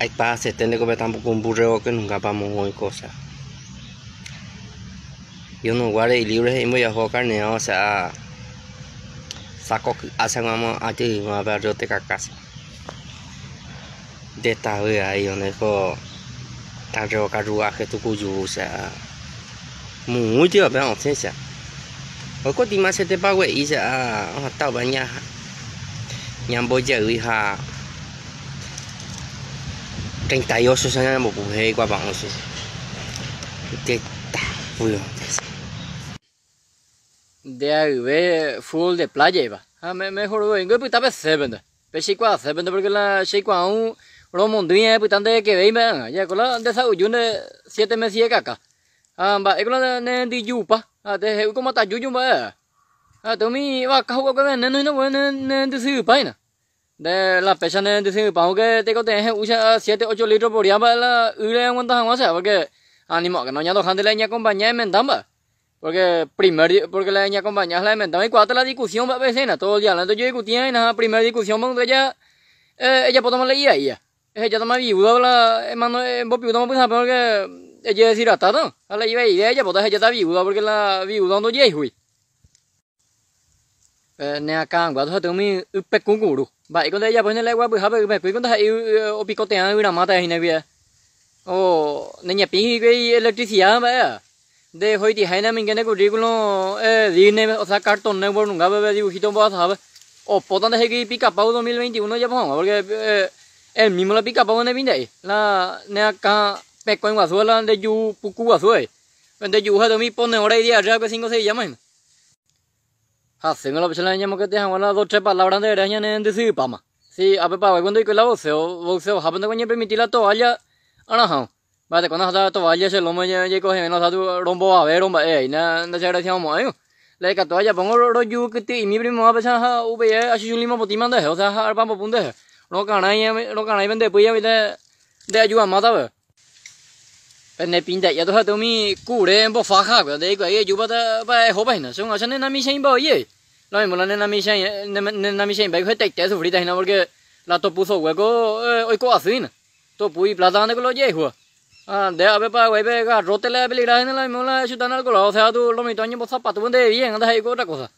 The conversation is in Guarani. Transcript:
Aikuaasete ndeko pe tambukumbu que nunca pamokõi cosa. Dios nos guarde y libre he'i mbojahu okarneáva o sea saco ky'a chag̃uáma aty'ỹva pe arroz tekakasa. Ndetavy ai ondeko tarro carruaje tukuju o sea muúitiva pe osẽ che. Oikotima chete pague'i che ha upéva ñambojey ha 38 che ñambopu he'i kuapa'ũ che. Ndetavy. Ndeayve fútbol de playa iva. Ha me mejor oingo epyta pe cépente. Pe che ikuaa cépente porque la che ikuaa'ũ romondýi epyta nde kevéi mba'e'ỹva. Jeko la nde sa'yju nde siete meses ekaka. Ha mba'éko la ne ndyjupa. Ha te he'u ko matajuju mba'e. Ha te umi vaka ho'uakue veneno hína voi ne ne ndysypa hína. Nde la péicha ne ndysypa'ũ ke tekotevẽ he'u che siete ocho litro por día mba'e la ýre aguanta hag̃ua che porque animo'ãke noñandohánte la iñakompaña emenda mba'e. Porque primer porque la iñakompaña la emenda oikuaáta la discusión mba'e vecina todo el día la ndojoikutia hína ha primer discusión mboyve ja ejapótama la ivaíva. Ehejátama viuda la emano embopiútama pyhãpe porque ejedesiratáta ha la ivaivéva ejapóta ehejáta viuda porque la viuda ndojeihúi. Ne akãnguáta ha'ete umi ypekũ kuru. Mba'éiko nde ejapói ne guapyhápe ypekũiko ndaha'éi opikote'ã yvyramáta hína guive. O ne ñepĩ hikuái electricidad mba'éva. Nde hoitiháina minge ne currículum Disney o sea Cartoon Network nunga peve dibujito ombohasahápe. Opóta ndehegui Pica-Pau 2021 ojapo hag̃ua porque el mismo la Pica-Pau ne pinda'i. La ne akã pekõi guasúva la nde ju puku guasu avei. Nde ju ha'ete umi ponedora idiarrea kue cinco seis llama hína. Hasýngo la péicha la ñamokete hag̃ua la dos tres palabra nde ere ñane ndysypáma. Si ápe Paraguáipe ndoikói la boxeo, boxeohápe ndeko oñepermiti la toalla arahão. Mba'etekóna nahata toalla che lómo jaikoheve nosatu rombovave romba'e ai ndacheagradeciamo'ãigo. La ikatu ajapóngo rojukyty'imi primo'ã péicha ha upéi achuchuli mopotĩma ndehe, osea ha arpa mbopu ndehe. Rokarãi rokarãi pende pýi avei nde ajuamáta pe. Pene pinda'i atu ha'ete umi kure mbofaja kue, nde eikuaái ejúpa ehópa hína. Che g̃uarã che nenamichãimba oiéi. Lo mismo la nenamichãi nenamichãimbáiko hetaite esufríta hína porque la topuso hueco oiko asy hína. Topu iplátava ndeko la ojeihúva. Ha nde ápe Paraguáipe garrote la epeligra hína la mismo la echutana alcoholado, osea tu lo mitad oñembosapatu nde bien, ndaha'éiko otra cosa.